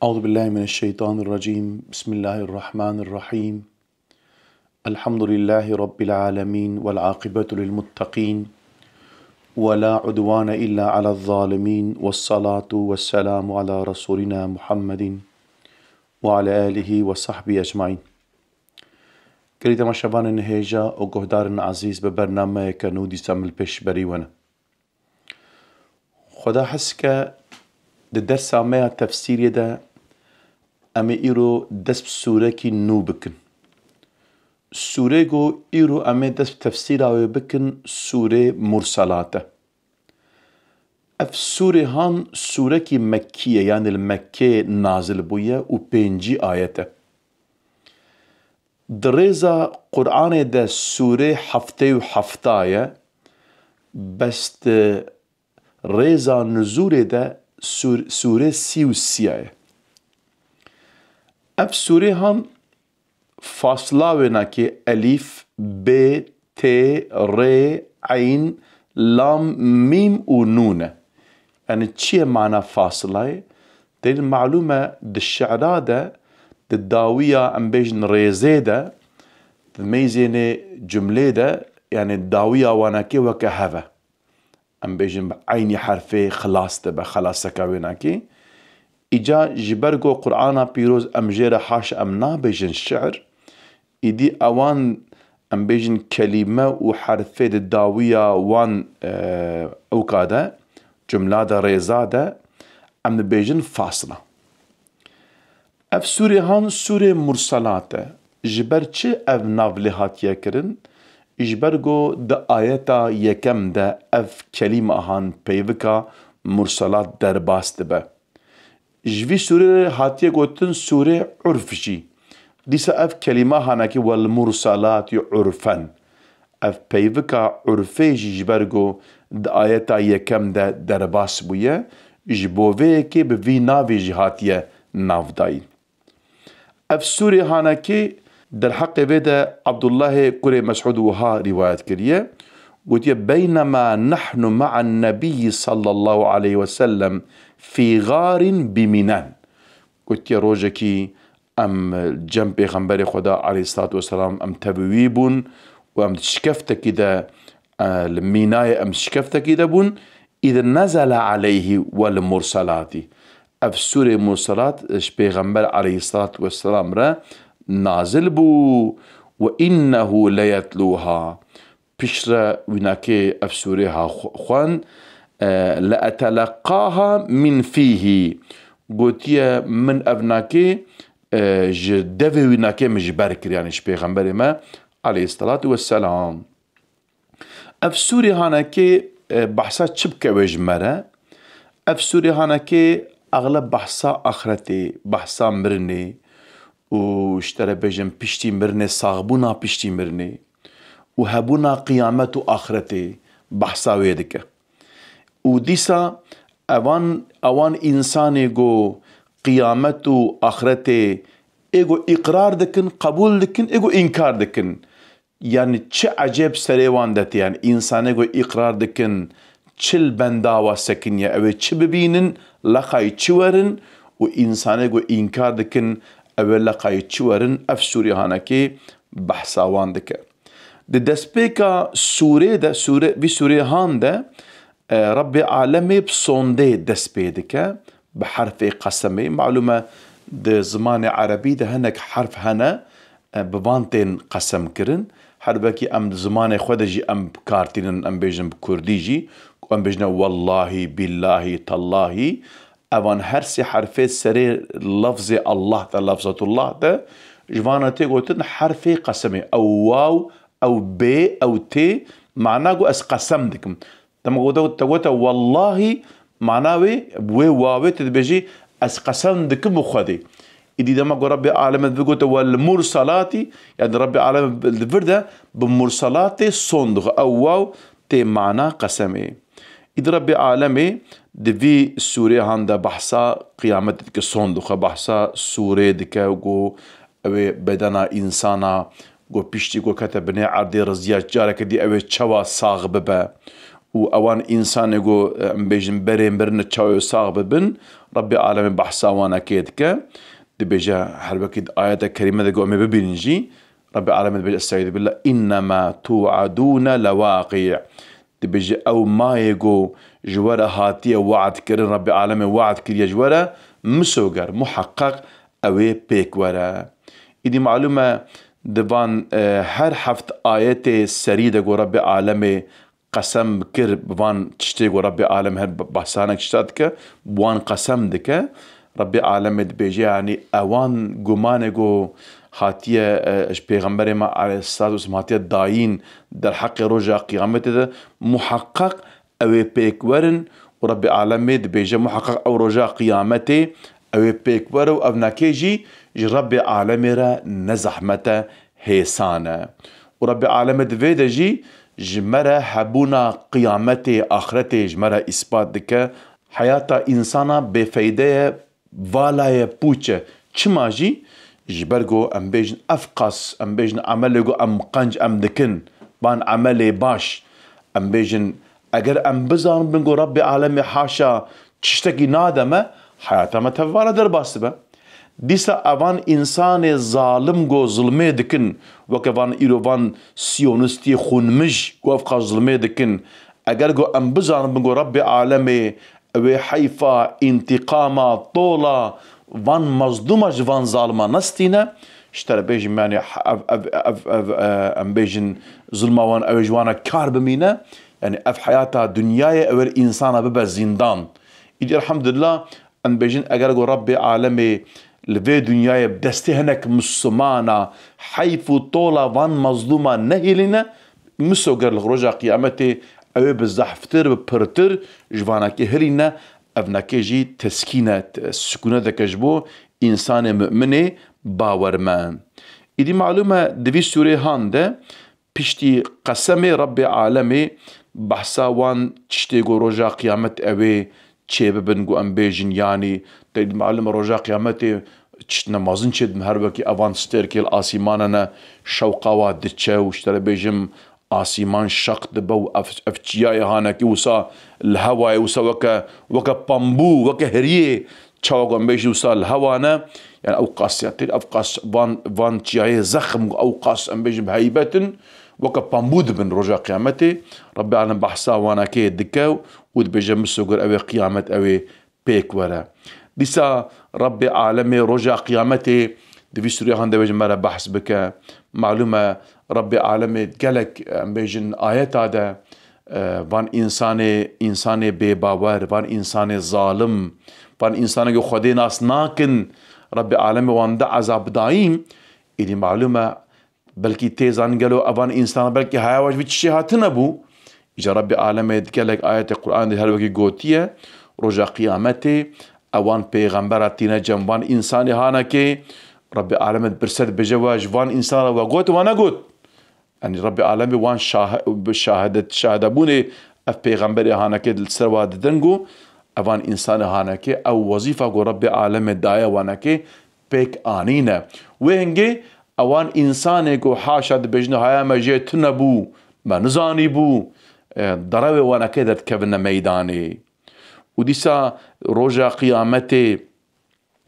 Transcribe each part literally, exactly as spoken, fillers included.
أعوذ بالله من الشيطان الرجيم. بسم الله الرحمن الرحيم. الحمد لله رب العالمين والعاقبة للمتقين ولا عدوان إلا على الظالمين والصلاة والسلام على رسولنا محمد وعلى آله وصحبه أجمعين. Gelî temaşevanên hêja û guhdarên ezîz, bi bernameyeke nû dîsa min li pêş berî we ne. Xweda hez ke di dersa me ya tefsîrê de em ê îro dest bi sûrekî nû bikin. Sûrê ku îro em ê dest bi tefsîra wê bikin, sûrê Murselat e. Ev sûrê han sûrekî Mekkî ye, yanî li Mekkê nazil bûye û pêncî ayet e. Di rêza Qur'anê de sûrê heftê û hefta ye, bes di rêza nuzûlê de sûr-, sûrê sî û sî ye. Ev sûrê han fasla wênakê elîf, bê, tê, rê, eyn, lam, mîm û nûn e. Yanî çi ye mana fasilayê? Delîl malûm e, di şi'ra de, di dawiya, em bêjin, rêzê de, di meyzênê cumlê de, yanî dawiya wanakê weke hev e. Em bêjin bi eynî herfê xilas dibe, xelaseka wênakê. Îca ji ber ku Qur'ana pîroz em jê re haşa em nabêjin şi'r, îdî ewan, em bêjin, kelîme û herfê di dawiya wan, e, ewka de, cumla de, rêza de, em dibêjin fasla. Ev sûrê han sûrê Murselat e. Ji ber çi ev nav lê hatiye kirin? Ji ber ku di ayeta yekem de ev kelîma han peyvika Murselat derbas dibe. Ji vî sûrê re hatiye gotin sûrê Urf jî. Dîsa ev kelîma hanekî "Wel mursalati urfen". Ev peyvika urfê jî ji ber ku di ayeta yekem de derbas bûye, ji bo vê yekê bi vî navê jî hatiye navdayîn. Ev sûrê hanekê derheqê vê de Abdullahê kurê Mes'ud wiha rîwayet kiriye, gotiye, "Beynema nahnu ma'an nebiyyi sallallahu aleyhi ve sellem fî garin bi Minen." Gotiye, rojekî em cem Pêxemberê Xweda aleyhissalatu vesselam em tev wî bûn û em di şikeftekî de, e, li Mînayê em şikeftekî de bûn. "Îd nezele aleyhi wel murselati." Ev sûrê Murselat ji Pêxember aleyhissalatu vesselam re nazil bû. "Ve innehu leyetlûha." Piştre wînakê ev sûrê ha xu-, xwend, e, "Le eteleqqaha min fîhî." Gotiye, min ev nakê, e, ji devê wînakê min ji ber kir, yanî ji Pêxemberê me aleyhissalatu vesselam. Ev sûrê hanekê, e, behsa çi bike wê ji me re? Ev sûrê hanekê exleb behsa axretê, behsa mirinê û ji te re bêjim piştî mirinê, saxbûna piştî mirinê û hebûna qiyamet û axretê behsa wê dike. Û dîsa evan, ewan însanê ku qiyamet û axretê ê ku îqrar dikin, qebûl dikin, ê ku înkar dikin. Yanî çi ecêb serê wan de tê, yanî însanê ku îqrar dikin, çi li benda wa sekiniye, ew ê çi bibînin, leqayî çi werin û însanê ku înkar dikin, ew ê leqayî çi werin, ev sûrê hanekê behsa wan dike. Di destpêka sûrê de, sûre, vî sûrê han de, e, Rebbê Alemê bi sondê dest pê dike, bi herfê qesemê. Malûm e, di zimanê erebî de hinek herf hene, e, bi van tên qesem kirin. Her wekî em di zimanê xwe de jî em bi kar tînin, em bêjin bi kurdî jî, ku em bêjine wellahî, billahî, tellahî. Evan her sê herfê serê lafzê Allah de, lafzatullah de, ji vana tê gotin herfê qesemê. Ew waw, ew bê, ew tê, mana ku ez qesem dikim. Dema ku te, te gote wellahî, mana wê, wê wawê tu dibêjî, ez qesem dikim bi Xwedê. Îdî dema ku Rebbê Alemê digote wel murselatî, yanî Rebbê Alemê li vir de bi murselatê son dixe. Ew waw tê mana qesemê. Îdî Rebbê Alemê di vî sûrê han de behsa qiyametê dike, son dixe, behsa sûrê dike ku ew ê bedena însana ku piştî ku kete binê erdê riziya careke dî ew ê çawa sax bibe û ewan însanê ku, e, em bêjin berê mirine çawa sax bibin, Rebbê Alemê behsa wan eke dike. Dibêje her wekî di ayeta kerîme de ku em ê bibînin jî, Rebbê Alemê dibêje, Estaizu billah, "Innema tu'adûne lewaqî." Dibêje ew mayê ku ji we re hatiye we'd kirin, Rebbê Alemê we'd kiriye ji we re, misoger, muheqeq ew ê pêk were. Îdî malûm e, di van, e, her heft ayetê serî de ku Rebbê Alemê qesem kir bi van tiştê ku Rebbê Alem her behsanek tişta dike, bi wan qesem dike. Rebbê Alemê dibêje, yanî ewan gumanê ku hatiye, e, ji Pêxemberê me aleyhisselatu vesselam hatiye dayîn derheqê roja qiyametê de, muheqeq ew ê pêk werin û Rebbê Alemê dibêje, muheqeq ew roja qiyametê ew ê pêk were û ev nake jî ji Rebbê Alemê re ne zehmet e, hêsan e. Û Rebbê Alemê di vê de jî ji me re hebûna qiyametê, axretê ji me re îspat dike. Heyata însana bêfeyde ye, vala ye, pûç e. Çima jî? Ji ber ku em bêjin ev qas, em bêjin emelê ku em qenc em dikin, van emelê baş, em bêjin, eger em bizanibin ku Rebbê Alemê haşa tiştekî nade me, heyata me tev vala derbas dibe. Dîsa evan însanê zalim ku zulmê dikin, weke van îro van siyonistî xûnmij ku ev qas zulmê dikin, eger ku em bizanibin ku Rebbê Alemê ew ê heyfa, întîqama, tola van mezlûma ji van zalima nestîne, ji te re bêjim, yanî ev, ev, ev, ev, e, em bêjin zulma wan ew ê ji wan re kar bimîne, yanî ev heyata dinyayê ew ê însana bibe zîndan. Îdî elhamdulillah, em bêjin, eger ku Rebbê Alemê li vê dinyayê bi destê hinek Mislimana heyf û tola van mezlûma nehêlîne, misoger li roja qiyametê ew ê bi zehftir, bi pirtir ji vanakê hilîne, ev nake jî teskîne, te-, sikûneteke ji bo însanê mu'minê bawermend. Îdî malûm e di vî sûrê han de piştî qesemê Rebbê Alemê behsa wan tiştê ku roja qiyamet ew ê çêbibin, ku em bêjin, yanî te malûm e roja qiyametê tiştine mezin çêdibin, her wekî evan stêrkê li asîmana ne, şewqa wa diçe û ji te re bêjim asîman şeq dibe û ev, ev çiyayê hanekî wisa li hewayê wisa weke, weke pembû, weke hiriyê, çawa ku em bêjin wisa li hewa ne, yani ew qas ya têr, ev qas van, van çiyayê zexm, ew qas em bêjin bi heybet in, weke pembû dibin roja qiyametê. Rebbê Alem behsa wanakê dike û dibêje, misoger ew ê qiyamet, ew ê pêk were. Dîsa Rebbê Alemê roja qiyametê di vî sûreyan de wê ji me re behs bike. Malûm e, Rebbê Alemê gelek, em bêjin, ayeta de, e, van însanê, însanê bêbawer, van însanê zalim, van însanê ku Xwedê nas nakin, Rebbê Alemê wan de ezab dayîn. Îdî malûm e, belkî tê zanîn gelo evan însan belkî haya we ji vî tiştê hatine bû. Îca Rebbê Alemê di gelek ayetê Qur'an de her wekî gotiye, roja qiyametê ewan pêxembera tîne cem van însanê hanekê, Rebbê Alemê dipirse dibêje, we ji van însan re we got, we negot. Yanî Rebbê Alemê wan şah-, bi şahedet, şahedebûnê ev pêxemberê hanekê li ser wa didin ku evan însanê hanekê ew wezîfa ku Rebbê Alemê daye wanekê pêk anîne. Wê hingê ewan însanê ku haşa dibêjin haya me jê tune bû, me nizanîbû, e, derewê wanekê derdikevine meydanê. Û dîsa roja qiyametê,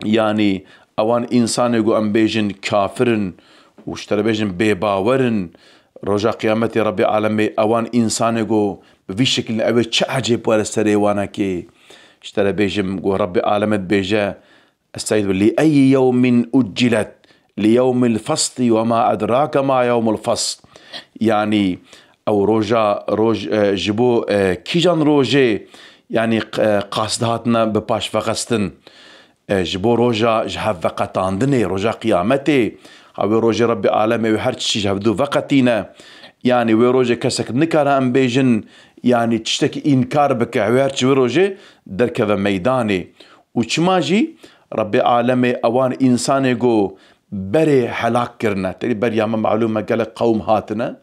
yanî ewan însanê ku em bêjin kafir in û ji te re bêjin bêbawer in, roja qiyametê Rebbê Alemê ewan însanê ku bi vî şekilî ew ê çi ecêb were serê wanekê. Ji te re bêjim ku Rebbê Alemê dibêje, Estaizu, "Li eyyi yewmin uccilet, li yewmil fasli ve ma edrake ma yewmul fasl." Yanî ew roja, roj, e, ji bo, e, kîjan rojê, yanî, e, qas dihatine bi paş veqestin. E, ji bo roja ji hev veqetandinê, roja qiyametê, ha wê rojê Rebbê Alemê wê her tiştî ji hevdû veqetîne. Yanî wê rojê kesek nikare em bêjin, yanî tiştekî înkar bike, wê her çi wê rojê derkeve meydanê. Û çima jî Rebbê Alemê ewan însanê ku berê helak kirine. Têrî beriya me malûm e gelek qewm hatine.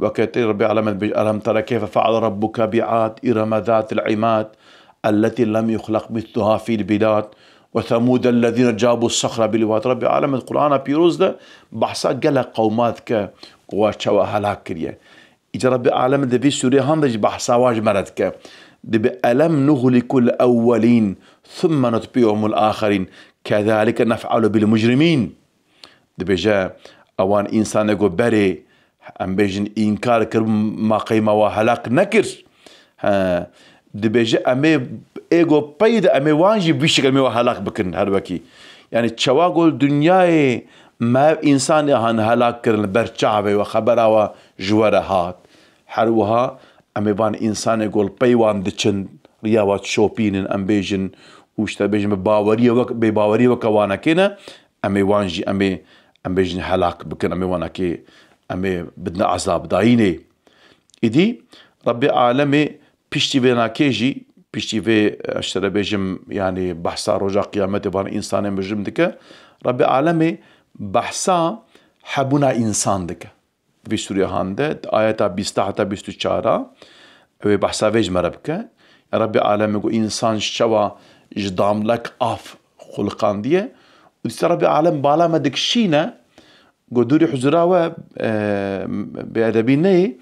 Weke tê Rebbê Alemê dibêje, "Elem tere keyfe feale Rabbuke bi'ad, İreme zatil imad, elletî lem yuxleq misluha fil bilad, ve semûdellezîne cabû sexre bil wad." Rebbê Alemê di Qur'ana pîroz de behsa gelek qewma dike ku wa çawa helak kiriye. Îca Rebbê Alemê di vî sûrê han de jî behsa wan ji me re dike. Dibe, "Elem nuhlikul ewwelîn, thumme nutbi'uhumul axerîn, kezalike nef'alu bil mujrimîn." Dibêje, ewan însanê ku berê, em bêjin, înkar kir, ma qey me wa helak nekir. He, dibêje, em ê, ê ku pey de em ê wan jî vî şekil em ê wa helak bikin her wekî. Yani çawa ku li dinyayê me ev însanê han helak kirin, li ber çavê we xebera we ji we re hat. Her wiha em ê van însanê ku li pey wan diçin, riya we dişopînin, em bêjin, û işte bêjin bi baweriyê wek, bêbaweriyê weke wanekê ne, em ê wan jî, em ê, em bêjin helak bikin, em ê wanekê, em ê bidine ezabdayînê. Îdî Rebbê Alemê piştî vê nakê jî, piştî vê, e, işte re bêjim, yani behsa roja qiyametê van însanê mijrim dike, Rebbê Alemê behsa hebûna însan dike. Vî sûrê han de, di ayeta bîst heta bîst û çar a, ew ê behsa vê ji me re bike. Ya Rebbê Alemê ku însan ji çawa ji damlek av xuliqandiye û dîsa Rebbê Alem bala me dikişîne, ku dûrî huzura we, e, bêedebî neyê,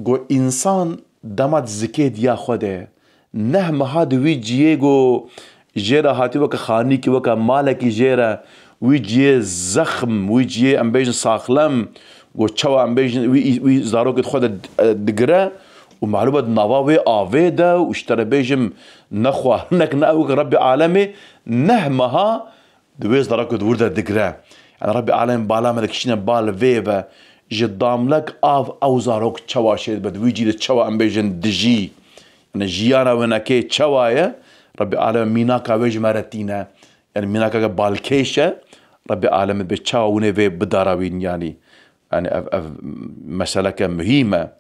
ku însan dema di zikê diya xwe de ye. Neh meha di wî ciyê ku jê re hatî weke xanîkî, weke malekî jê re, wî ciyê zexm, wî ciyê em bêjin saxlem, ku çawa em bêjin wî, wî zarokê xwe de, e, digire û malûm e di nava wê avê de û ji te re bêjim ne xwe hinek ne ew Rebbê Alemê neh meha di wê zarokê di wir de digire. Yani Rebbê Alemê bala me dikişîne bal vê ve, ji damlek av ew zarok çawa şêdibe, di wî cî de çawa em bêjin dijî. Yani jiyana wênekê çawa ye, Rebbê Alemê mînaka wê ji me re tîne. Yani mînakeke balkêş e, Rebbê Alemê dibê çawa hûn ê vê bidarawîn yani. Yani ev, ev meseleke muhîm e.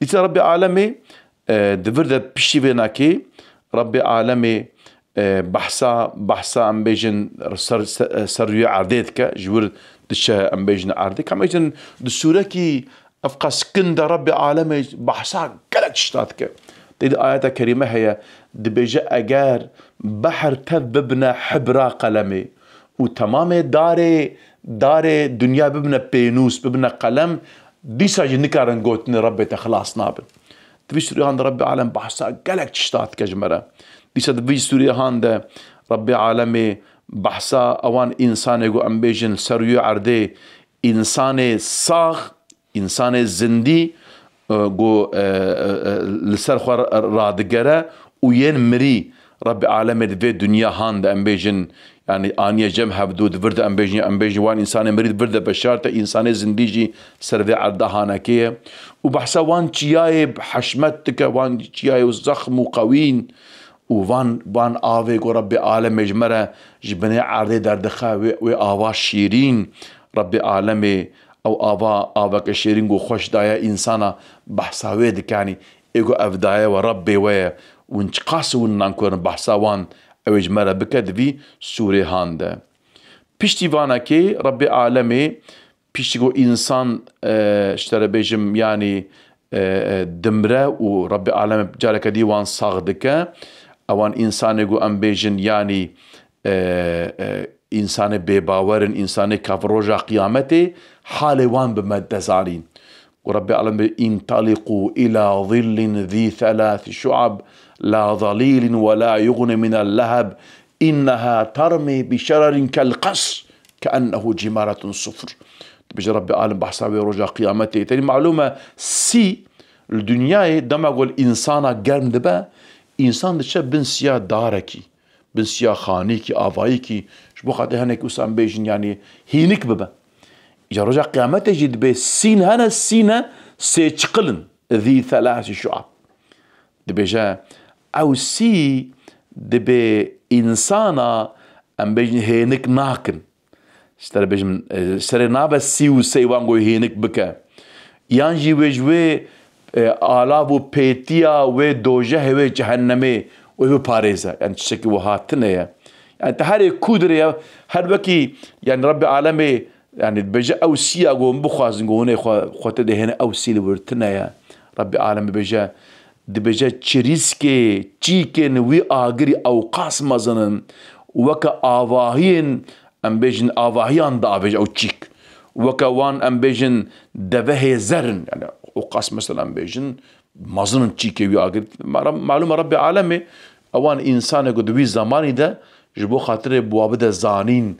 Dîsa Rebbê Alemê, e, di vir de piştî vê nakê, Rebbê Alemê, e, behsa, behsa em bêjin ser, ser, ser rûyê erdê dike, ji wir diçe em bêjin erdê. Em bêjin di sûrekî ev qas kin de Rebbê Alemê behsa gelek tişta dike. Tê di ayeta kerîme heye, dibêje, eger behr tev bibine hibra qelemê û temamê darê, darê dinya bibine pênûs, bibine qelem, dîsa jî nikarin gotinê Rebbê te xilas nabin. Di vî sûrehan de Rebbê Alem behsa gelek tişta dike ji me re. Dîsa di vî sûrehan de Rebbê Alemê behsa ewan însanê ku em bêjin ser rûyê erdê, însanê sax, însanê zindî, e, ku, e, e, e, li ser xwe ra-, radigere û yên mirî Rebbê Alemê di vê dinya han de em bêjin, yani aniye cem hevdû di vir de em bêjin, em bêjin wan însanê mirî di vir de veşarte, însanê zindî jî ser vê erda hanekê ye. Û behsa wan çiyayê heşmet dike, wan çiyayê zexm û qewîn û van, van avê ku Rebbê Alemê ji me re ji binê erdê derdixe, wê, wê ava şîrîn, Rebbê Alemê ew ava, aveke şêrîn ku xweş daye însana, behsa wê dike, yanî ê ku ev daye we, Rebbê we ye, hûn çiqas hûn nankorin behsa wan ew ê ji me re bike di vî sûrê han de. Piştî vanekê Rebbê Alemê, piştî ku însan, e, ji te re bêjim, yanî, e, e, dimre û Rebbê Alemê careke dî wan sax dike, ewan însanê ku em bêjin, yanî, e, e, însanê bêbawer in, însanê kafir, roja qiyametê halê wan bi me dizanîn. Û Rebbê Alem bê, "Intaliqû ila zillin zî selâsi şu'ab, la zalîlin we la yuxni minel leheb, inneha termî bi şererin kel qesr, keennehu cimaretun sufr." Dibêje Rebbê Alem behsa wê roja qiyametê. Tenî malûm e sî li dinyayê dema ku li însana germ dibe, însan diçe bin siya darekî. Bin siya xanîkî, avayîkî, ji bo xatir hinek wisa em bêjin, yanî hînik bibe. Îca roja qiyametê jî dibê sîn hene, sîne sê çiqil in. Zî selâsi şu'ab. Dibêje, ew sî dibê însana, em bêjin, hênik nakin. Ji te re bêjim, e, serê nabe sî û sey wan ku hênik bike. Yan jî wê ji wê, e, alav û pêtiya wê dojehê, wê cehennemê wê biparêze. Yani tiştekî wiha tune ye. Yani te herê ku dirê ye, her wekî, yani Rebbê Alemê, yani dibêje ew siya ku hûn bixwazin ku hûn ê xwe, xwe tê de hêne, ew sî li wir tune ye. Rebbê Alemê dibêje, dibêje çirîskê, çîkên wî agirî ew qas mezin in, weke avahiyên em bêjin avahiyan diavêje ew çîk. Weke wan em bêjin devehê zer in. Yani û qas, mesela, em bêjin, mezin in çîkê wî agir. Malum e, Rebbê Alemê ewan însanê ku di wî zemanî de ji bo xatirê bi wa bide zanîn,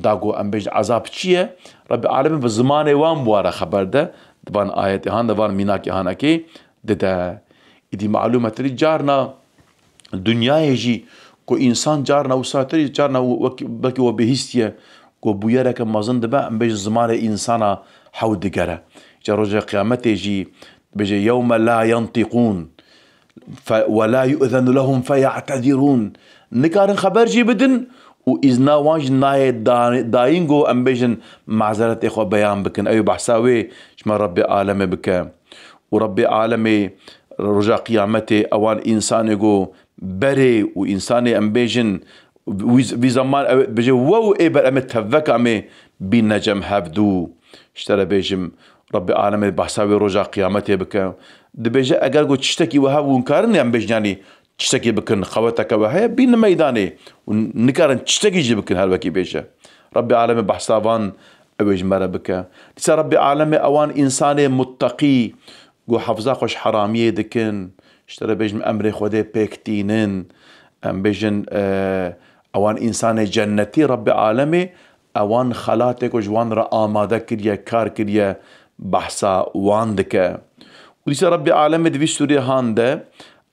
da ku em bêjin ezab çi ye, Rebbê Alemê bi zimanê wan bi wa re xeber de, di van ayetê han de, van mînakê hanekê dide. Îdî malum e tirî carna dinyayê jî ku însan carna wisa tirî, carna wekî, belkî we bihîstiye ku bûyereke mezin dibe, em bêjin zimanê însana hew digere. Ca roja qiyametê jî dibêje, "Yewme la yentîqûn fe-, we la yu'zenu lehum feya'tezirûn." Nikarin xeber jî bidin û îzna wan jî nayê da-, dayîn ku em bêjin mazeretê xwe beyan bikin. Ew behsa wê ji me Rebbê Alemê bike. Û Rebbê Alemê roja qiyametê ewan însanê ku berê û însanê em bêjin, wî, wî zeman ew bêje, "Wow, ê ber em ê tevveka em ê bînne cem hevdû." Ji te re bêjim, Rebbê Alemê behsa wê roja qiyametê bike. Dibêje, eger ku tiştekî we hebûn karin em bêjin, yanî tiştekî bikin, qeweteke we heye, bînin meydanê û nikarin tiştekî jî bikin, her wekî bêje. Rebbê Alemê behsa van ew ê ji me re bike. Dîsa Rebbê Alemê ewan însanê mutteqî, ku hefza xwe ji heramiyê dikin, ji te re bêjim emrê Xwedê pêk tînin. Em bêjin, e, ewan însanê cennetî Rebbê Alemê ewan xelatê ku ji wan re amade kiriye, kar kiriye, behsa wan dike. Û dîsa Rebbê Alemê di vî sûrê han de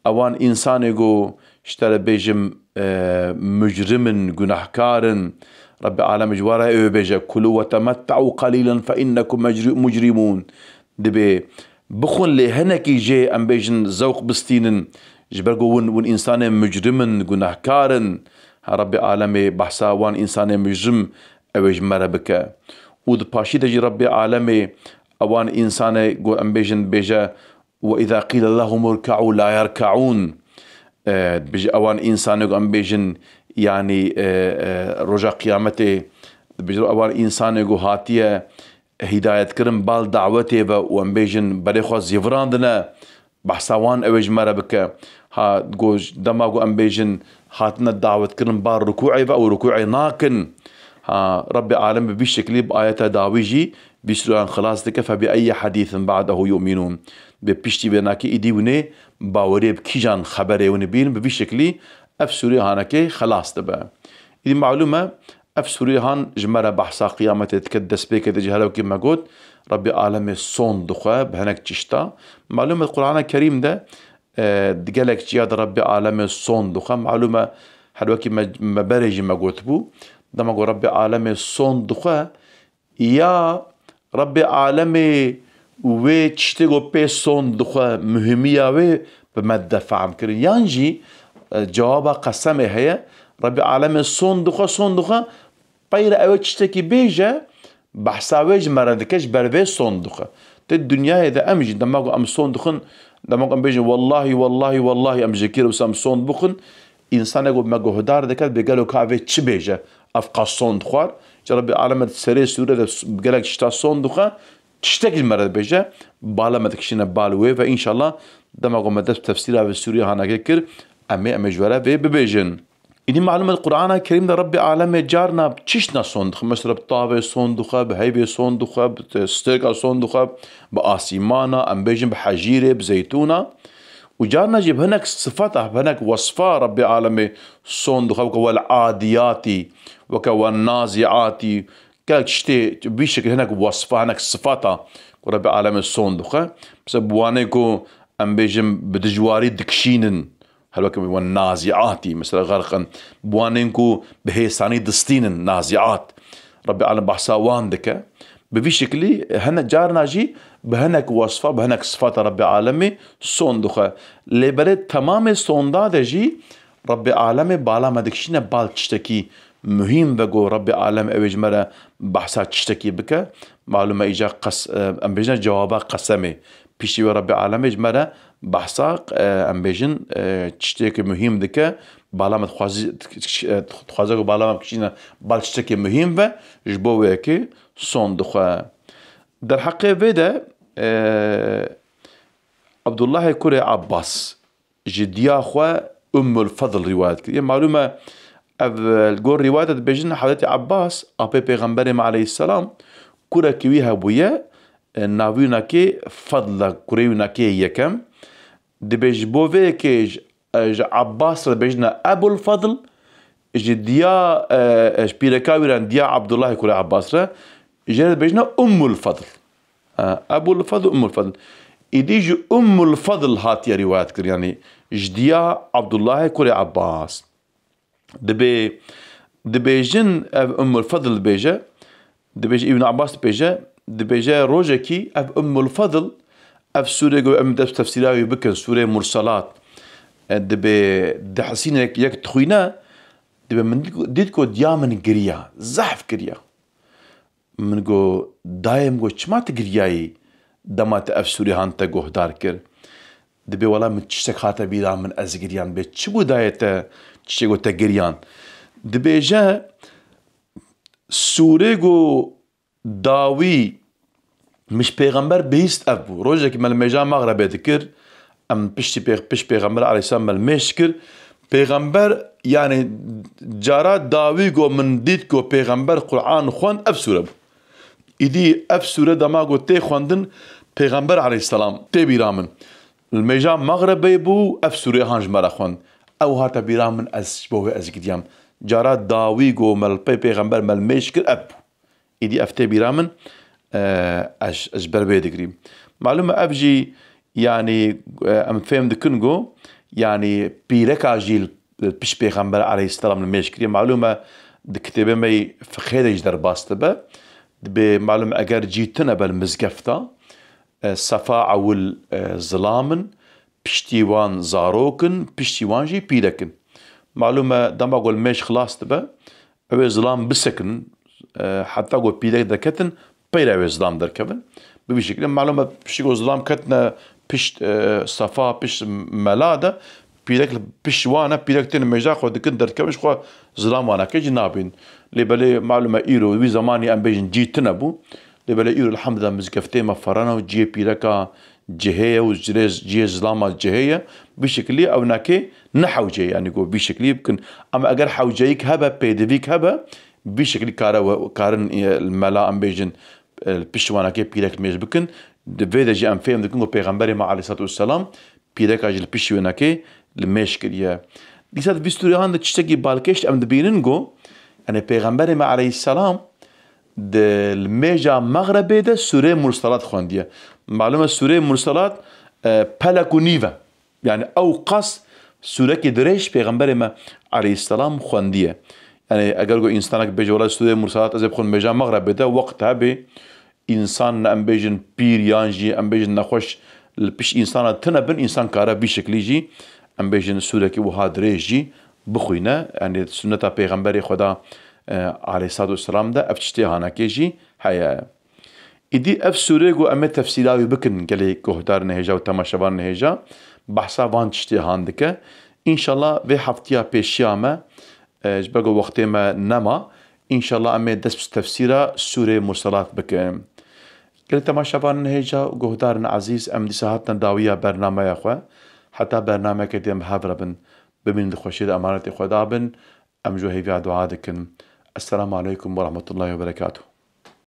ewan însanê ku ji te re bêjim, e, mujrim in, gunehkar in, Rebbê Alemê ji wan re ew ê bêje, "Kulû we temette'û qelîlen fe innekum mecri-, mujrimûn." Dibê bixwin lê hinekî jê em bêjin zewq bistînin, ji ber ku win, win însanên mujrim in, gunehkar in. Ha, Rebbê Alemê behsa wan însanên mujrim ew ê ji me re bike. Û di paşî de jî Rebbê Alemê ewan însanê ku em bêjin bêje, "Ve izâ qîle lehum irke'û lâ yerke'ûn." E, dibêje ewan însanê ku em bêjin, yanî, e, e, roja qiyametê, dibêje ewan însanê ku hatiye hidayetkirin bal dawetê ve û em bêjin berê xwe zîvirandine, behsa wan ew ê ji me re bike. Ha, go, dema ku em bêjin hatine dawetkirin bal rukûê ve û rukûê nakin. Ha, Rebbê Alem bi vî şeklî bi ayeta dawî jî vî sûreyan xilas dike, "Fe bi eyyi hadîsin ba'dehu yu'minûn." Bi piştî vê nakê îdî winê baweriyê bi kîjan xeberê winê bîn, bi vî şeklî ev sûrê hanekê xilas dibe. Îdî malûm e, ev sûrê han ji me re behsa qiyametê dike, destpêkê de jî her wekî me got, Rebbê Alemê sond dixwe bi hinek çişta. Malûm e, Qur'ana Kerîm de, e, di gelek ciya de Rebbê Alemê sond dixwe. Malûm e, her wekî me, me berê jî me gotibû, dema ku Rebbê Alemê sond dixwe, ya Rebbê Alemê wê tiştê ku pê sond dixwe, muhîmiya wê bi me dide fehm kirin. Yan jî, e, cewaba qesemê heye, Rebbê Alemê sond dixwe, sond dixwe, peyre ew ê tiştekî bêje, behsa wê ji me re dike, ji ber vê sond dixwe. Di dinyayê de em jî dema ku em sond dixwin, dema ku em bêjin, "Wellahî, wellahî, wellahî, em ji kir wisa em sond bixwin", Însanek ku me guhdar dike, dibê gelo ka ev ê çi bêje? Ev qas sond dixwar. Ji Rebbê Alem e di serê sûre de s-, gelek tişta sond dixwe, tiştek ji me re dibêje, bala me dikişîne bal wê ve, înşallah dema ku me dest bi tefsîra vê sûrê hanekê kir, em ê, em ê ji we re vê bibêjin. Îdî malûm e, Qur'ana Kerîm de Rebbê Alemê carna çiştna sond dixwe. Mesela bi tavê sond dixwe, bi heyvê sond dixwe, bi te-, stêrka sond dixwe, bi asîmana, em bêjin bi hecîrê, bi zeytûna. Û carna jî bi hinek sifata, bi hinek wesfa Rebbê Alemê sond dixwe, weke wel adiyatî, weke wen naziatî, gelek tiştê vî şekil hinek wesfa, hinek sifata ku Rebbê Alemê sond dixwe. Mesela bi wanê ku em bêjin bi dijwarî dikişînin, her weke wen naziatî, mesela xerqin, bi wanên ku bi hêsanî distînin, naziat. Rebbê Alem behsa wan dike. Bi vî şeklî hene carna jî bi hinek wesfa, bi hinek sifata Rebbê Alemê sond dixwe. Lê berê temamê sonda de jî Rebbê Alemê bala me dikişîne bal tiştekî muhîm ve, go Rebbê Alem ew ê ji me re behsa tiştekî bike. Malûm e, îca qes-, e, em bêjine cewaba qesemê. Piştî wê Rebbê Alemê ji me re behsa, e, em bêjin, e, tiştekî muhîm dike. Bala me dixwazî-, dixwaze ku bala me bikişîne bal tiştekî muhîm ve, ji bo wê yekê sond dixwe. Derheqê vê de, e, Abdullahê kurê Abbas ji diya xwe Ummul Fedl rîwayet kiriye. Malûm e, ev, e, li gor rîwayete dibêjin, Hezretî Abbas, apê Pêxemberê me aleyhisselam, kurekî wî hebûye, e, navî wînakê Fadl e, kurê wînakê yekem. Dibê ji bo vê yekê ji, e, ji Abbas re dibêjine Ebul Fadl, ji diya, e, e, ji pîreka wî re, diya Abdullahê kurê Abbas re, jê re dibêjine Ummul Fadl. E, Ebul Fadl, Ummul Fadl. Îdî ji Ummul Fadl hatiye rîwayet kir, yanî ji diya Abdullahê kurê Abbas. Dibê, dibêjin, ev Ummul Fadl dibêje, dibêje Îbn Abbas dibêje, dibêje rojekî ev Ummul Fadl, ev sûrê ku em dest tefsîra wî bikin, sûrê Mursalat, e, dibê dihisîne yek, yek dixwîne, dibê min dît, dît ku diya min giriya, zehf giriya. Min got, dayê, min got, çima tu giriyayî dema te ev sûrê han te guhdar kir? Dibê, wela min tiştek hate bîra min, ez giriyam. Dibê, çi bû dayê te, tiştê got te giriyan? Dibêje, sûrê got dawî min ji pêxember bihîst ev bû. Rojekî me li mêja mexrebê dikir, em piştî pêx-, pişt pêxember aleyhisselam me li mêj kir. Pêxember, yanî cara dawî ku min dît ku pêxember Quran xwend, ev sûre bû. Îdî ev sûre dema ku tê xwendin, pêxember aleyhisselam tê bîra min. Li mêja mexrebê bû, ev sûre han ji me re xwend. Ew hate bîra min, ez ji bo wê ez giriyam. Cara dawî ku me li pey pêxember me li mêj kir, ev bû. Îdî ev tê bîra min, e, ez, ez ji ber vê digirîm. Malûm e ev jî, yanî, e, em fêm dikin ku, yanî, pîreka jî li, li pişt pêxember aleyhisselam li mêj kiriye. Malûm e di kitêbê me yî fiqhê de jî derbas dibe. Dibê, malûm e eger cî tune be li mizgefta, e, sefa ewil, e, zilam in, piştî wan zarok in, piştî wan jî pîrek in. Malûm e dema ku li mêj xilas dibe, ew ê zilam bisekinin, e, heta ku pîrek derketin, peyre ew ê zilam derkevin. Bi vî şekilî, malûm e, piştî ku zilam ketine pişt, e, sefa, pişt mela de, pîrek li pişt wan e, pîrek tên mêja xwe dikin, derdikevin, ji xwe zilam wana ke jî nabîn. Lê belê, malûm e, îro, wî zemanî em bêjin cî tune bû. Lê belê îro, elhamdulillah, mizgeftê me ferana û cihê pîreka cihê ye û cihê, cihê zilama cihê ye. Bi şekilî ew nake ne hewce ye, yanî ku vî şekilî bikin. Ama eger hewceyîk hebe, pêdivîk hebe, vî şekilî kare we, karin, e, mela em bêjin, e, li pişt wanakê pîrek mêj bikin. Di vê de jî em fêm dikin ku Pêxemberê me aleyhissalatu vesselam pîreka jî li pişt wênakê li mêj kiriye. Dîsa di vî sûreyan de tiştekî balkêş em dibînin ku, yanî Pêxemberê me aleyhisselam di li mêja mexrebê de sûrê Mursalat xwendiye. Malûm e sûrê Mursalat, e, pelek û nîv e. Yanî ew qas sûrekî dirêj Pêxemberê me aleyhisselam xwendiye. Yanî eger ku însanek bêje, wela sûrê Mursalat ez ê bixwim mêja mexrebê de, wext hebê, însan ne em bêjin pîr yan jî em bêjin nexweş li pişt însana tune bin, însan kare vî şeklî jî em bêjin sûrekî wiha dirêj jî bixwîne. Yanî sunneta Pêxemberê Xweda, e, aleyhissalatu vesselam de ev tiştê hanekê jî heye. Îdî ev sûrê ku em ê tefsîra wî bikin gelê guhdarên hêja û temaşevanên hêja, behsa van tiştê han dike. Înşallah vê heftiya pêşiya me, e, ji ber ku wextê me nema, înşallah em ê dest bi tefsîra sûrê Mursalat bikin. Gelê temaşevanên hêja û guhdarên ezîz, em dîsa hatine dawiya bernameya xwe. Heta bernameyeke dî em hev re bin. Bimînin di xweşiyê de, emanetê Xweda bin. Em ji we hêviya dua dikin. Esselamu aleykum ve rahmetullahi ve berekatuhu.